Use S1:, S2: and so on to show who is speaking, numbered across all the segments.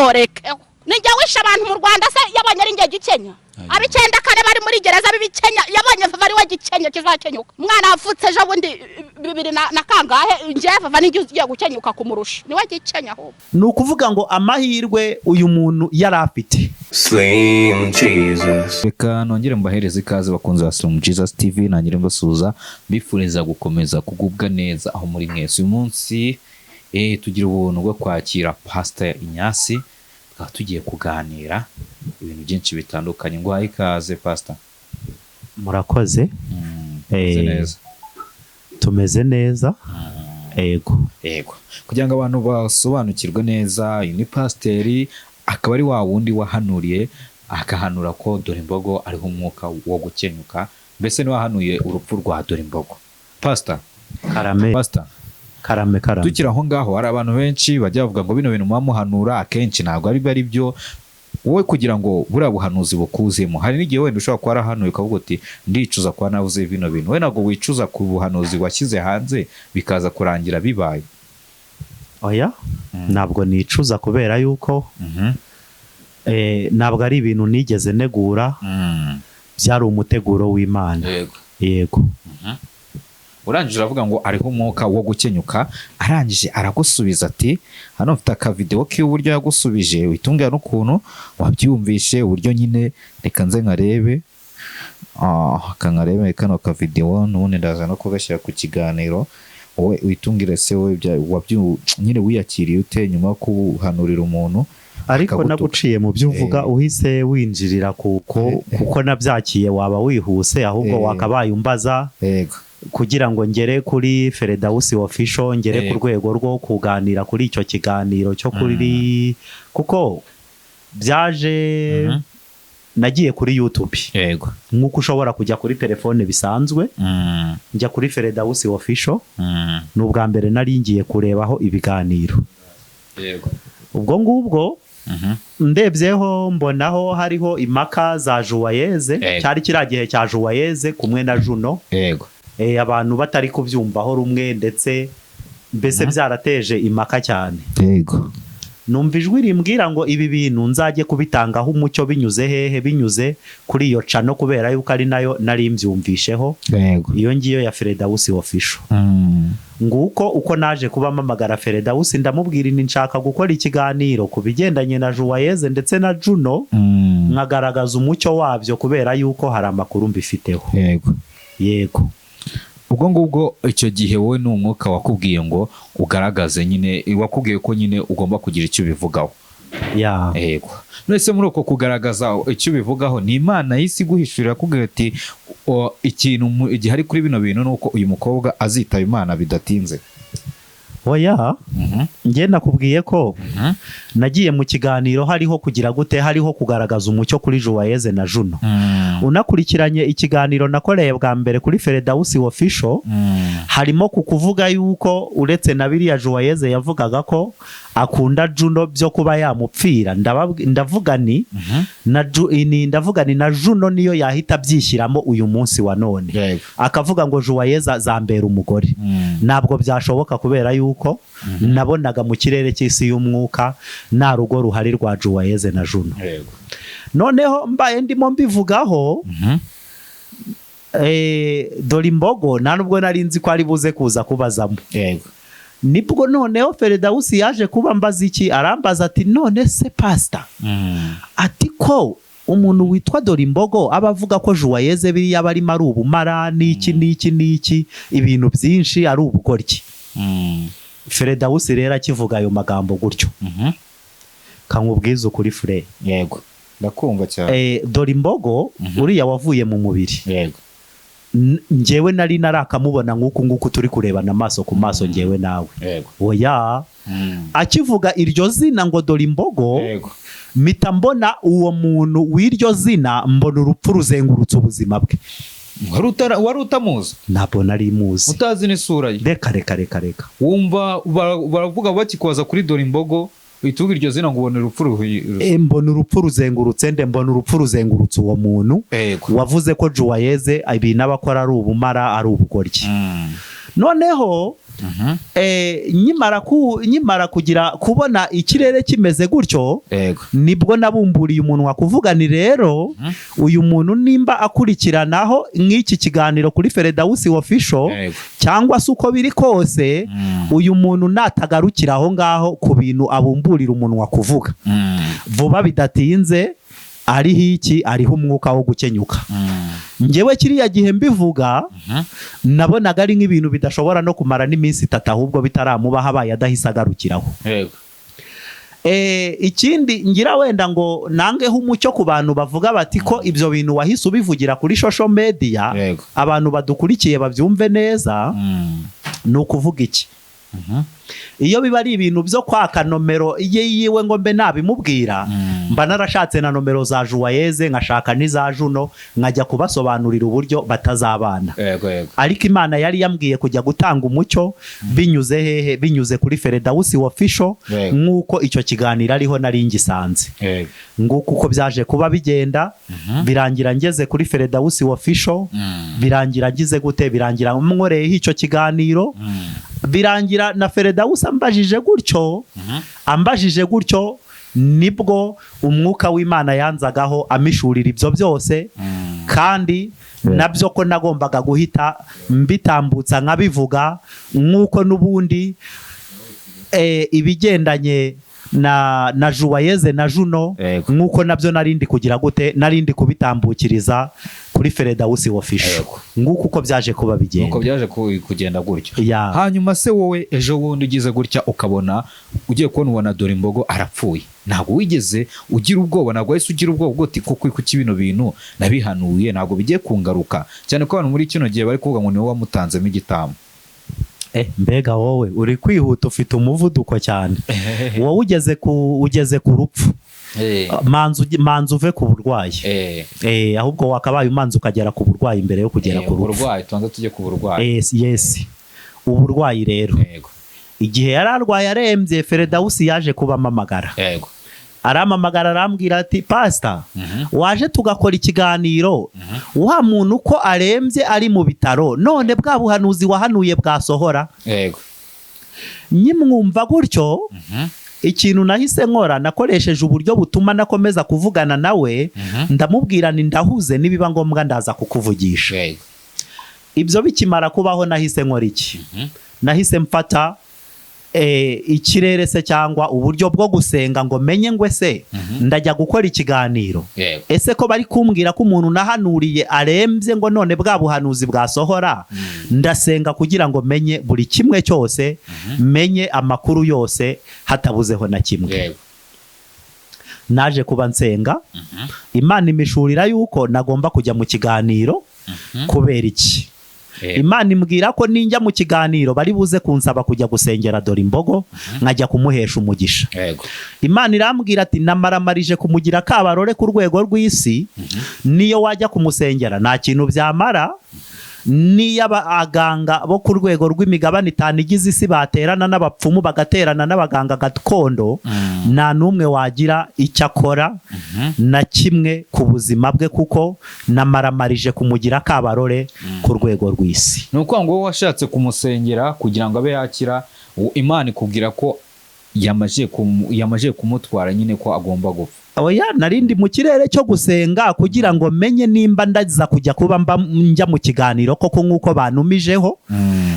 S1: Ntukorekeho. Nijya wishe abantu mu Rwanda se yabonye ari njye gikenya? Ab'icyenda kane bari muri gereza b'ibikenya, yabonye Vava ari we gikenya kizakenyuka. Umwana wavutse ejo bundi bibiri na kangahe, njye Vava nijye ugiye gukenyuka kumurusha, niwe gikenya ahubwo.
S2: Ni ukuvuga ngo amahirwe uyu muntu yari afite.
S3: Slim Jesus.
S4: Reka nongere mbahereze ikaze, bakunze ba Slim Jesus TV, nangire mbasuhuza, mbifuriza gukomeza kugubwa neza aho muri mwese. Uyu munsi tugira ubuntu bwo kwakira Pastor Inyasi, tukaba tugiye kuganira ibintu byinshi bitandukanye. Ngo uhaye ikaze, Pastor.
S2: Murakoze.
S4: Meze neza?
S2: Tumeze neza, yego.
S4: Yego. Kugira ngo abantu basobanukirwe neza, uyu ni pasiteri, akaba ari wa wundi wahanuriye, akahanura ko Dore Imbogo ariho umwuka wo gukenyuka, mbese niwe wahanuye urupfu rwa Dore Imbogo. Pastor,
S2: Karame.
S4: Pastor,
S2: Karame, karame.
S4: Tukiri aho ngaho, hari abantu benshi bajya bavuga ngo bino bintu muba muhanura akenshi ntabwo ari byo. Wowe kugira ngo buriya buhanuzi bukuzemo, hari n'igihe wenda ushobora kuba warahanuye ukavuga uti: "Ndicuza kuba navuze bino bintu." We ntabwo wicuza ku buhanuzi washyize hanze bikaza kurangira bibaye?
S2: Oya, ntabwo nicuza kubera yuko ntabwo ari ibintu nigeze negura, byari umuteguro w'Imana. Yego.
S4: Urangije uravuga ngo ariho umwuka wo gukenyuka, arangije aragusubiza ati, hano mfite akavidewo k'uburyo yagusubije, witunganya n'ukuntu wabyumvishe, uburyo nyine, reka nze nkarebe. Reka nkarebe kano kavidewo, n'ubundi ndaza no kugashyira ku kiganiro. Wowe witungire se, wowe nyine wiyakiriye ute nyuma yo kuhanurira umuntu
S2: Ariko
S4: akagutuka?
S2: Naguciye mu byo uvuga, uhise winjirira kuko nabyakiye, waba wihuse ahubwo. Wakabaye umbaza kugira ngo ngere kuri Feredawusi Official, ngere ku rwego rwo kuganira kuri icyo kiganiro cyo kuri, kuko byaje nagiye kuri YouTube nk'uko ushobora kujya kuri telefone bisanzwe, njya kuri Feredawusi Official. Ni ubwa mbere nari ngiye kurebaho ibiganiro. Ubwo ngubwo ndebyeho mbonaho hariho impaka za Juwayeze. Cyari kiriya gihe cya Juwayeze kumwe na Juno. Abantu batari kubyumvaho rumwe, ndetse mbese byarateje impaka cyane. Numva ijwi rimbwira ngo ibi bintu nzajye kubitangaho umucyo. Binyuze hehe? Binyuze kuri iyo channel, kubera yuko ari nayo nari mbyumvisheho, iyo ngiyo ya Feredawusi Official. Nguko uko naje kuba mpamagara Feredawusi, ndamubwira nti nshaka gukora ikiganiro ku bigendanye na Juwayeze ndetse na Juno, nkagaragaza umucyo wabyo kubera yuko hari amakuru mbifiteho. Yego.
S4: Ubwo ngubwo icyo gihe wowe ni umwuka wakubwiye ngo ugaragaze nyine, wakubwiye ko nyine ugomba kugira icyo ubivugaho?
S2: Ya.
S4: Yego. None se muri uko kugaragaza icyo ubivugaho, ni Imana y'isi iguhishurira akubwira ati: "Ikintu gihari kuri bino bintu ni uko uyu mukobwa azitaba Imana bidatinze"?
S2: Oya, njye nakubwiye ko nagiye mu kiganiro hariho kugira gute? Hariho kugaragaza umucyo kuri Juwayeze na Juno. Unakurikiranye ikiganiro nakoreye bwa mbere kuri Feredawusi Official, harimo ku kuvuga yuko uretse na biriya Juwayeze yavugaga ko akunda Juno byo kuba yamupfira, ndavuga ni na ndavuga ni na Juno niyo yahita abyishyiramo uyu munsi wa none, akavuga ngo Juwayeze azambera umugore, ntabwo byashoboka, kubera yuko nabonaga mu kirere cy'isi y'umwuka nta rugo ruhari rwa Juwayeze na Juno. Noneho mbaye ndimo mbivugaho, dore imbogo nta nubwo nari nzi ko ari buze kuza kubazamo. Nibwo noneho Feredawusi yaje kuba mbaza iki? Arambaza ati: "None se pasita," ati, "ko umuntu witwa dore imbogo aba avuga ko Juwayeze biriya aba arimo ari ubumara n'iki n'iki n'iki, ibintu byinshi, ari ubugoryi?" Feredawusi rero akivuga ayo magambo gutyo, kankubwiza ukuri fure.
S4: Yego, ndakumva cyane.
S2: Dore imbogo uriya wavuye mu mubiri, njyewe nari narakamubona nk'uku nguku turi kurebana amaso ku maso, njyewe nawe? Oya. Akivuga iryo zina ngo dore imbogo, mpita mbona uwo muntu w'iryo zina, mbona urupfu ruzengurutse ubuzima bwe.
S4: Wari utamuzi?
S2: Ntabwo nari muzi.
S4: Utazi n'isura ye?
S2: Reka, reka, reka, reka.
S4: Wumva baravuga, bakikubaza kuri dore imbogo, uhita uvuga iryo zina ngo ubone urupfu
S2: Mbona urupfu ruzengurutse nde? Mbona urupfu ruzengurutse uwo muntu wavuze ko Juwayeze ibintu aba akora ari ubumara, ari ubugoryi. Noneho Nkimara kugira kubona ikirere kimeze gutyo, nibwo nabumburiye umunwa kuvuga ni rero uyu muntu nimba akurikiranaho nk'iki kiganiro kuri Feredawusi Official cyangwa se uko biri kose, uyu muntu natagarukira aho ngaho ku bintu abumburira umunwa kuvuga vuba bidatinze ariho iki, ariho umwuka wo gukenyuka. Njyewe kiriya gihe mbivuga nabonaga ari nk'ibintu bidashobora no kumara n'iminsi itatu, ahubwo bitaramubaho abaye adahise agarukiraho. Ikindi ngira wenda ngo nangeho umucyo ku bantu bavuga bati ko ibyo bintu wahise ubivugira kuri social media, abantu badukurikiye babyumve neza, ni ukuvuga iki? Iyo biba ari ibintu byo kwaka nomero ye yiwe ngo mbe nabimubwira, mba narashatse na nomero za Juwayeze, nkashaka n'iza Juno, nkajya kubasobanurira uburyo batazabana. Ariko Imana yari yambwiye kujya gutanga umucyo binyuze hehe? Binyuze kuri Feredawusi Official, nk'uko icyo kiganiro ariho nari ngisanze. Nguko uko byaje kuba bigenda, birangira ngeze kuri Feredawusi Official, birangira ngize gute, birangira nkoreyeho icyo kiganiro, birangira na Feredawusi ambajije gutyo, ambajije gutyo, nibwo umwuka w'Imana yanzagaho amishurira ibyo byose, kandi nabyo ko nagombaga guhita mbitambutsa nkabivuga, nk'uko n'ubundi ibigendanye na Juwayeze na Juno, nk'uko nabyo narindi kugira gute, narindi kubitambukiriza kuri Feredawusi Official. Nguko uko byaje kuba bigenda.
S4: Nuko byaje kugenda gutyo. Hanyuma se wowe ejo bundi ugize gutya ukabona ugiye kubona ubona dore imbogo arapfuye, ntabwo wigeze ugira ubwoba? Ntabwo wahise ugira ubwoba uti kuko kuki bino bintu nabihanuye ntabwo bigiye kungaruka, cyane ko abantu muri kino gihe bari kuvuga ngo niwe wamutanzemo igitambo?
S2: Mbega wowe uri kwihuta, ufite umuvuduko cyane. Wowe ugeze ku rupfu, manza uve ku burwayi. Ahubwo wakabaye umanza ukagera ku burwayi mbere yo kugera ku rupfu.
S4: Uburwayi, tubanza tujye ku burwayi.
S2: Yes, uburwayi rero, igihe yari arwaye arembye, Feredawusi yaje kubamamagara. Arampamagara arambwira ati pasita, waje tugakora ikiganiro, wa muntu ko arembye ari mu bitaro, none bwa buhanuzi wahanuye bwasohora? Nyimwumva gutyo, ikintu nahise nkora, nakoresheje uburyo butuma nakomeza kuvugana nawe, ndamubwira ni ndahuze, nibiba ngombwa ndaza kukuvugisha. Ibyo bikimara kubaho nahise nkora iki? Nahise mfata ikirere se cyangwa uburyo bwo gusenga ngo menye ngo ese ndajya gukora ikiganiro, ese ko bari kumbwira ko umuntu nahanuriye arembye ngo none bwa buhanuzi bwasohora? Ndasenga kugira ngo menye buri kimwe cyose, menye amakuru yose hatabuzeho na kimwe. Naje kuba nsenga, Imana imishurira yuko nagomba kujya mu kiganiro. Kubera iki? Imana imbwira ko ninjya mu kiganiro bari buze kunsaba kujya gusengera dore imbogo, nkajya kumuhesha umugisha. Imana irambwira ati namaramarije kumugira kabarore ku rwego rw'isi, niyo wajya kumusengera nta kintu byamara, niyo abaganga bo ku rwego rw'imigabane itanu igize isi baterana n'abapfumu bagaterana n'abaganga gakondo, nta n'umwe wagira icyo akora na kimwe ku buzima bwe, kuko namaramarije kumugira kabarore ku rwego rw'isi.
S4: Ni ukuvuga ngo wowe washatse kumusengera kugira ngo abe yakira, Imana ikubwira ko yamaje kumutwara nyine, ko agomba gupfa.
S2: Oya, narindi mu kirere cyo gusenga kugira ngo menye nimba ndaza kujya kuba mba njya mu kiganiro koko nk'uko bantumijeho.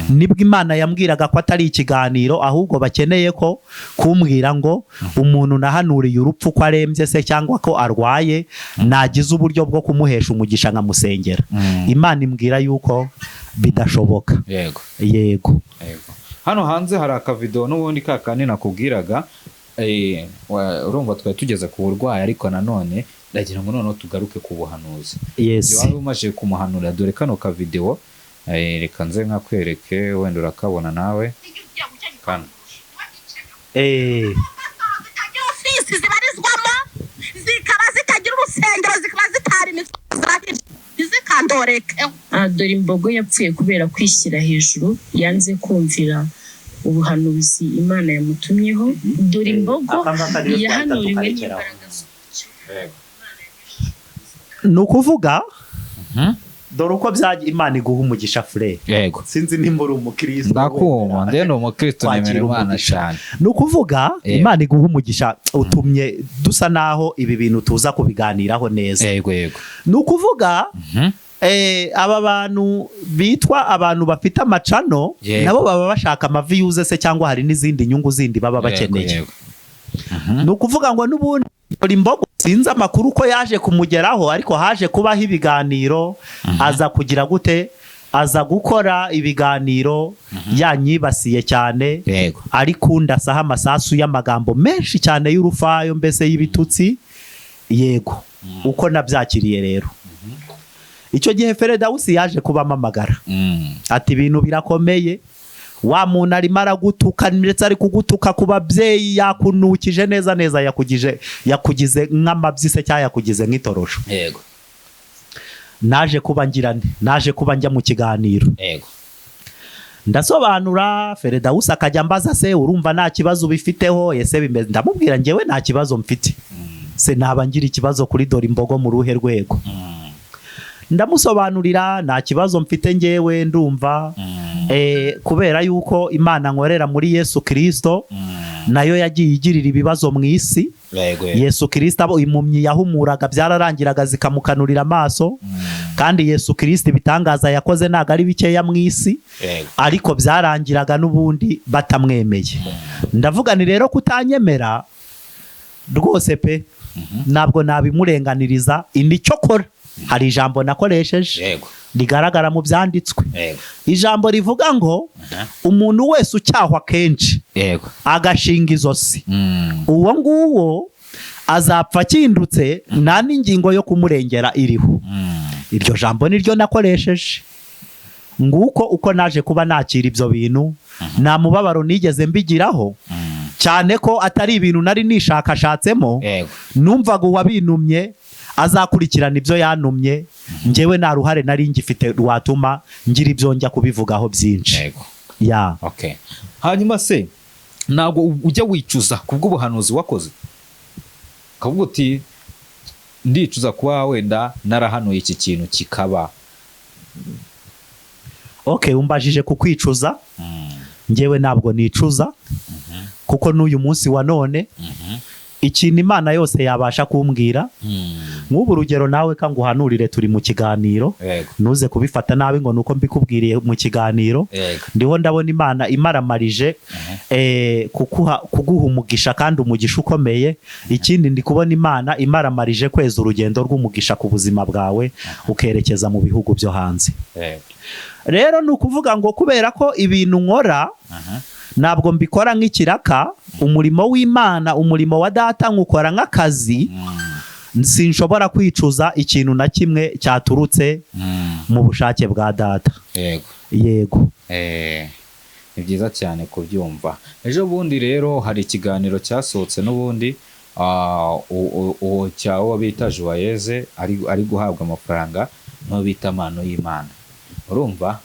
S2: Nibwo Imana yambwiraga ko atari ikiganiro, ahubwo bakeneye ko kumbwira ngo umuntu nahanuriye urupfu ko arembye se cyangwa ko arwaye, nagize uburyo bwo kumuhesha umugisha nkamusengera. Imana imbwira yuko bidashoboka. Yego.
S4: Hano hanze hari akavido n'ubundi ka kandi nakubwiraga. Urumva twari tugeze ku burwayi, ariko nanone ndagira ngo noneho tugaruke ku buhanuzi. Waba umaze kumuhanura, dore kano kavidewo, reka nze nkakwereke, wenda urakabona nawe kano.
S1: Zitagira ofisi zibarizwamo, zikaba zitagira urusengero, zikaba zitari ntizikandoreke.
S5: Dore imbogo yapfuye kubera kwishyira hejuru, yanze kumvira ubuhanuzi Imana yamutumyeho. Dore imbogo yahanuriwe n'imbaraga z'umucyo.
S2: Ni ukuvuga Dore uko byagiye. Imana iguha umugisha, frère.
S4: Yego.
S2: Sinzi nimba uri umukristo.
S4: Ndakumva.
S2: Wemera.
S4: Njye ni umukristo, nemera
S2: Kwakira
S4: Imana
S2: umugisha.
S4: cyane.
S2: Ni ukuvuga, Imana iguha umugisha, utumye dusa naho ibi bintu tuza kubiganiraho neza.
S4: yego yego
S2: Ni ukuvuga, aba bantu bitwa abantu bafite amachannel, nabo baba bashaka amaviews se, cyangwa hari n'izindi nyungu zindi baba bakeneye. Ni ukuvuga ngo n'ubundi dore imbogo, sinzi amakuru ko yaje kumugeraho, ariko haje kubaho ibiganiro, aza kugira gute, aza gukora ibiganiro yanyibasiye cyane, ari kundasaho amasasu y'amagambo menshi cyane y'urufayo, mbese y'ibitutsi. Yego, uko nabyakiriye rero, icyo gihe Feredawusi yaje kubamamagara, ati ibintu birakomeye, wa muntu arimo aragutuka, ndetse ari kugutuka ku babyeyi, yakunukije neza neza, yakugize nk'amabyi se, cyangwa yakugize nk'itorosho. Naje kuba ngira nte? Naje kuba njya mu kiganiro, ndasobanura. Feredawusi akajya ambaza: se urumva nta kibazo ubifiteho? Ese bimeze? Ndamubwira: njyewe nta kibazo mfite. Se naba ngira ikibazo kuri dore imbogo mu ruhe rwego? Ndamusobanurira, nta kibazo mfite njyewe, ndumva kubera yuko Imana nkorera muri Yesu Kirisito nayo yagiye igirira ibibazo mu isi. Yesu Kirisito, abo impumyi yahumuraga byararangiraga zikamukanurira amaso, kandi Yesu Kirisito ibitangaza yakoze ntabwo ari bikeya mu isi, ariko byarangiraga n'ubundi batamwemeye. Ndavuga ni rero kutanyemera rwose pe, ntabwo nabimurenganiriza. Nicyo kora, hari ijambo nakoresheje rigaragara mu byanditswe, ijambo rivuga ngo umuntu wese ucyahwa kenshi agashinga izosi, uwo nguwo azapfa akindutse, nta n'ingingo yo kumurengera iriho. Iryo jambo niryo nakoresheje. Nguko uko naje kuba nakira ibyo bintu. Nta mubabaro nigeze mbigiraho, cyane ko atari ibintu nari nishakashatsemo. Numvaga uwabintumye azakurikirana ibyo yantumye, njyewe nta ruhare nari ngifite rwatuma ngira ibyo njya kubivugaho byinshi. Ya.
S4: Okay, hanyuma se ntabwo ujya wicuza kubw'ubuhanuzi wakoze, ukavuga uti ndicuza kuba wenda narahanuye iki kintu kikaba?
S2: Okay, umbajije ku kwicuza. Njyewe ntabwo nicuza, kuko n'uyu munsi wa none ikintu Imana yose yabasha kumbwira, nk'ubu urugero, nawe kanguhanurire turi mu kiganiro, ntuze kubifata nabi ngo nuko mbikubwiriye mu kiganiro. Ndiho ndabona Imana imaramarije kuguha umugisha, kandi umugisha ukomeye. Ikindi, ndi kubona Imana imaramarije kweza urugendo rw'umugisha ku buzima bwawe, ukerekeza mu bihugu byo hanze. Rero ni ukuvuga ngo kubera ko ibintu nkora ntabwo mbikora nk'ikiraka, umurimo w'Imana, umurimo wa data nkukora nk'akazi, sinshobora kwicuza ikintu na kimwe cyaturutse mu bushake bwa data. Yego.
S4: Ni byiza cyane kubyumva. Ejo bundi rero hari ikiganiro cyasohotse n'ubundi, uwo cyawo bita Joyeze ari guhabwa amafaranga n'uwo bita Mpano y'Imana, urumva?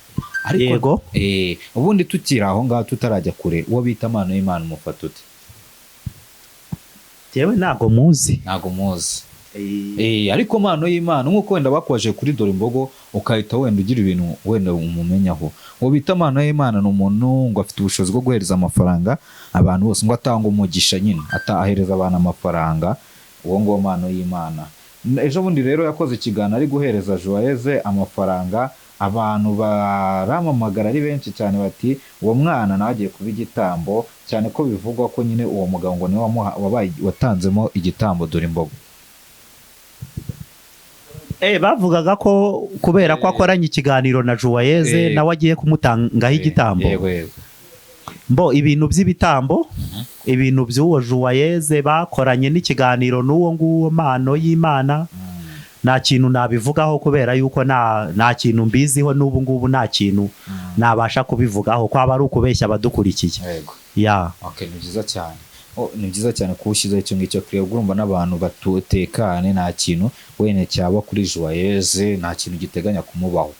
S4: Ariko
S2: Yego.
S4: Ubundi tukiri aho ngaho, tutarajya kure, uwo bita Mpano y'Imana umufata ute?
S2: Njyewe ntabwo muzi.
S4: Ntabwo muzi. Ariko Mpano y'Imana, nk'uko wenda bakwaje kuri dore imbogo ukahita wenda ugira ibintu wenda umumenyaho, uwo bita Mpano y'Imana ni umuntu ngo afite ubushobozi bwo guhereza amafaranga abantu bose, ngo atanga umugisha nyine, ahereza abantu amafaranga, uwo nguwo Mpano y'Imana. Ejo bundi rero yakoze ikiganiro ari guhereza Joyeze amafaranga, abantu baramamagara ari benshi cyane, bati uwo mwana nawe agiye kuba igitambo, cyane ko bivugwa ko nyine uwo mugabo ngo niwe wabaye watanzemo igitambo dore imbogo.
S2: Bavugaga ko kubera ko akoranye ikiganiro na Joyeze, nawe agiye kumutangaho igitambo.
S4: yego yego
S2: Mbo ibintu by'ibitambo, ibintu by'uwo Joyeze bakoranye n'ikiganiro n'uwo nguwo Mpano y'Imana, nta kintu nabivugaho, kubera yuko nta kintu mbiziho n'ubu ngubu, nta kintu nabasha kubivugaho, kwaba ari ukubeshya abadukurikiye. Ya.
S4: Okay, ni byiza cyane. Oh, ni byiza cyane kuba ushyizeho icyo ngicyo kure, urumva n'abantu batutekane, nta kintu wenda cyaba kuri Joyeze, nta kintu giteganya kumubaho,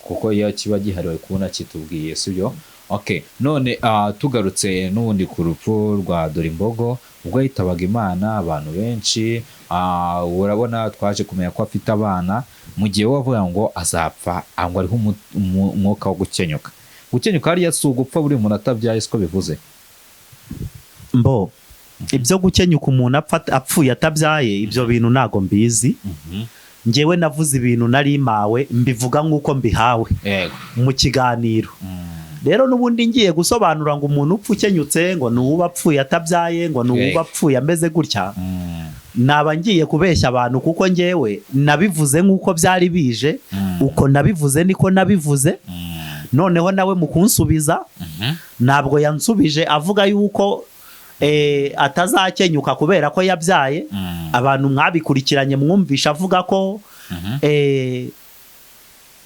S4: kuko iyo kiba gihari bari kubona kitubwiye, sibyo? Okay, none tugarutse n'ubundi ku rupfu rwa Dorimbogo, ubwo yitabaga Imana, abantu benshi, urabona twaje kumenya ko afite abana. Mu gihe we avuga ngo azapfa, ngo ariho umwuka wo gukenyuka. Gukenyuka hariya si ugupfa buri muntu atabyaye, siko bivuze.
S2: Mbo ibyo gukenyuka umuntu apfuye atabyaye, ibyo bintu ntago mbizi. Njyewe navuze ibintu nari mpawe, mbivuga nk'uko mbihawe mu kiganiro. Rero n'ubundi ngiye gusobanura ngo umuntu upfa ukenyutse, ngo ni uba apfuye atabyaye, ngo ni uba apfuye ameze gutya, naba ngiye kubeshya abantu, kuko njyewe nabivuze nk'uko byari bije. Uko nabivuze niko nabivuze. Noneho nawe mu kunsubiza, ntabwo yansubije avuga yuko atazakenyuka kubera ko yabyaye. Abantu mwabikurikiranye mwumvisha avuga ko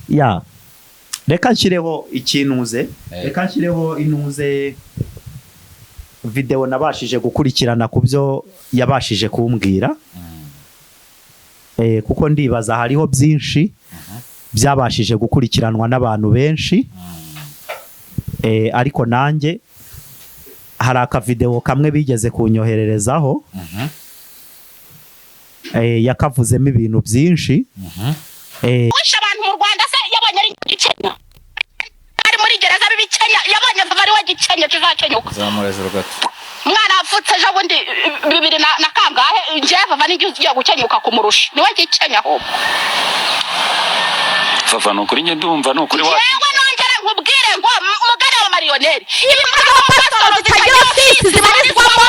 S2: ya reka nshyireho ikintuze, reka nshyireho intuze videwo nabashije gukurikirana ku byo yabashije kumbwira, kuko ndibaza hariho byinshi byabashije gukurikiranwa n'abantu benshi, ariko nanjye hari akavidewo kamwe bigeze kunyohererezaho, yakavuzemo ibintu byinshi.
S1: Wishe abantu mu Rwanda se yabonye ari Gikenya, ari muri gereza b'Ibikenya, yabonye vava ari we Gikenya kizakenyuka.
S4: Zamura hejuru gato.
S1: Umwana wavutse ejo bundi bibiri na kangahe, njyewe vava n'igihe ugiye gukenyuka kumurusha, niwe Gikenya ahubwo.
S6: Vava, ni ukuri njye ndumva ni ukuri wa
S1: Yewe, nongere nkubwire ngo mugane wa mariyoneri, imbwa z'abapasitoro zitagira ofisi zibarizwamo,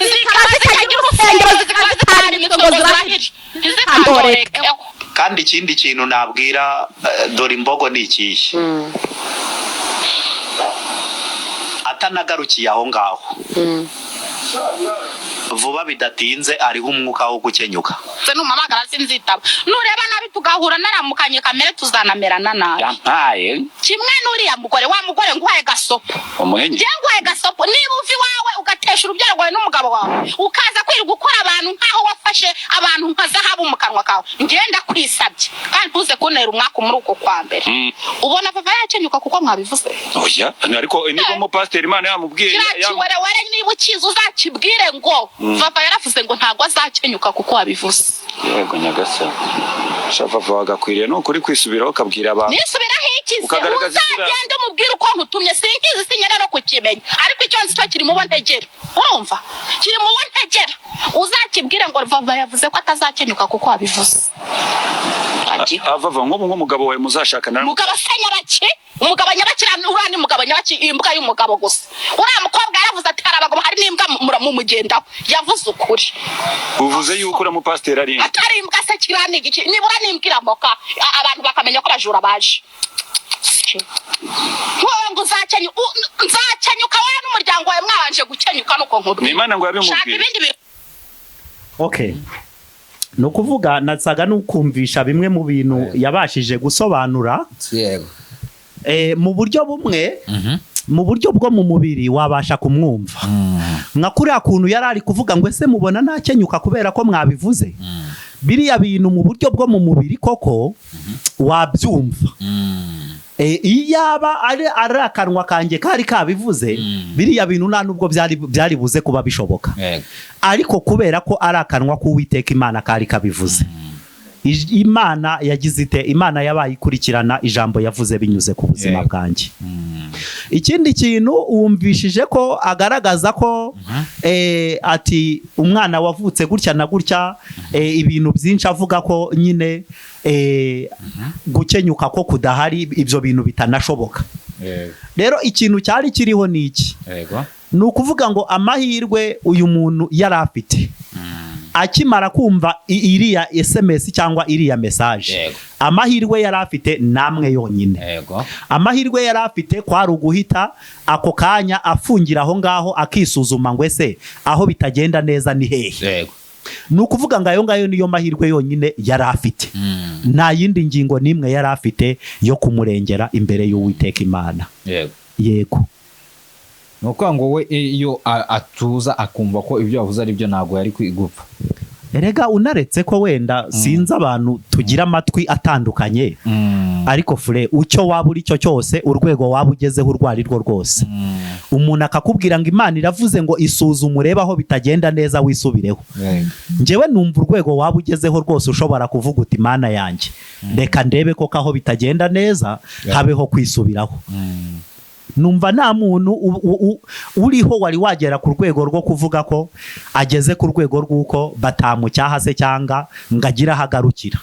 S1: zikaba zitagira urusengero, zikaba zitari imitwe, ngo zirahire ntizikandorekeho.
S2: Kandi ikindi kintu nabwira dore imbogo ni ikihe, atanagarukiye aho ngaho, vuba bidatinze ariho umwuka wo gukenyuka.
S1: Se numamagara sinzitaba, nureba nabi tugahura naramukanye kamere tuzanamerana nabi.
S6: Yampaye.
S1: Kimwe n'uriya mugore, wa mugore nguhaye gasopo.
S6: Umuhenyi.
S1: Njye nguhaye gasopo, niba uva iwawe ugatesha urubyaro rwawe n'umugabo wawe, ukaza kwirirwa ukora abantu nk'aho wafashe abantu nka zahabu mu kanwa kawe, ngenda kwisabye kandi ntuze kuntera umwaku muri uko kwa mbere. Ubona papa yakenyuka kuko mwabivuze?
S6: Oya, ariko niba umupasiteri Imana yamubwiye
S1: Kiriya kiwerewere niba ukizi uzakibwire ngo papa yaravuze ngo ntabwo azakenyuka kuko wabivuze.
S6: Yego nyagasani, sha Vava, wagakwiriye ni ukuri kwisubiraho ukabwira abantu.
S1: Nisubiraho ikize?
S6: Ukagaragaza isura.
S1: Uzagende umubwire uko nkutumye. Sinkizi, sinyene no kukimenya, ariko icyo nzi cyo kiri mu bo ntegera. Urumva, kiri mu bo ntegera. Uzakibwire ngo vava yavuze ko atazakenyuka kuko wabivuze. Wagiye.
S6: Ah, Vava, nk'ubu nk'umugabo wawe muzashakana?
S1: Umugabo se nyabaki? Umugabo nyabaki? Uriya ni umugabo nyabaki? Imbwa y'umugabo gusa. Uriya mukobwa yaravuze ati hari abagabo, hari n'imbwa mumugendaho. Yavuze ukuri.
S6: Uvuze yuko uriya mupasiteri ari imbwa?
S1: Atari imbwa se kiriya ni igiki? Nibura n'imbwa iramoka, abantu bakamenya ko abajura baje. Wowe ngo nzakenyuka wowe n'umuryango wawe mwabanje gukenyuka, nuko nkubwira.
S6: Ni Imana ngo
S1: Shaka
S6: yabimubwiye.
S1: ibindi bintu.
S2: Okay, ni ukuvuga nasaga n'ukumvisha bimwe mu bintu yabashije gusobanura. Mu buryo bumwe, mu buryo bwo mu mubiri wabasha kumwumva, nka kuriya kuntu yari ari kuvuga ngo ese mubona ntakenyuka kubera ko mwabivuze biriya bintu, mu buryo bwo mu mubiri koko wabyumva. Iyo yaba ari akanwa kanjye kari kabivuze, biriya bintu nta nubwo byari buze kuba bishoboka, ariko kubera ko ari akanwa k'Uwiteka Imana kari kabivuze, Imana yagize ite? Imana yabaye ikurikirana ijambo yavuze binyuze ku buzima bwanjye. Ikindi kintu wumvishije ko agaragaza ko ati umwana wavutse gutya na gutya, ibintu byinshi avuga ko nyine gukenyuka ko kudahari, ibyo bintu bitanashoboka. Rero ikintu cyari kiriho ni iki? Ni ukuvuga ngo amahirwe uyu muntu yari afite akimara kumva iriya SMS cyangwa iriya message, amahirwe yari afite namwe yonyine, amahirwe yari afite kwari uguhita ako kanya afungira aho ngaho, akisuzuma ngo ese aho bitagenda neza ni hehe? Ni ukuvuga ngo ayo ngayo niyo mahirwe yonyine yari afite. Nta yindi ngingo n'imwe yari afite yo kumurengera imbere y'Uwiteka Imana. Yego.
S4: Ni ukuvuga ngo we iyo atuza akumva ko ibyo yavuze ari byo, ntabwo yari gupfa.
S2: Erega unaretse ko wenda sinzi, abantu tugira amatwi atandukanye, ariko fure icyo waba uri cyo cyose, urwego waba ugezeho urwo ari rwo rwose, umuntu akakubwira ngo Imana iravuze ngo isuzume urebe aho bitagenda neza wisubireho, njyewe numva urwego waba ugezeho rwose ushobora kuvuga uti: "Mana yanjye, reka ndebe koko aho bitagenda neza, habeho kwisubiraho." Numva nta muntu uriho wari wagera ku rwego rwo kuvuga ko ageze ku rwego rw'uko batamucyaha se cyangwa ngo agire aho agarukira.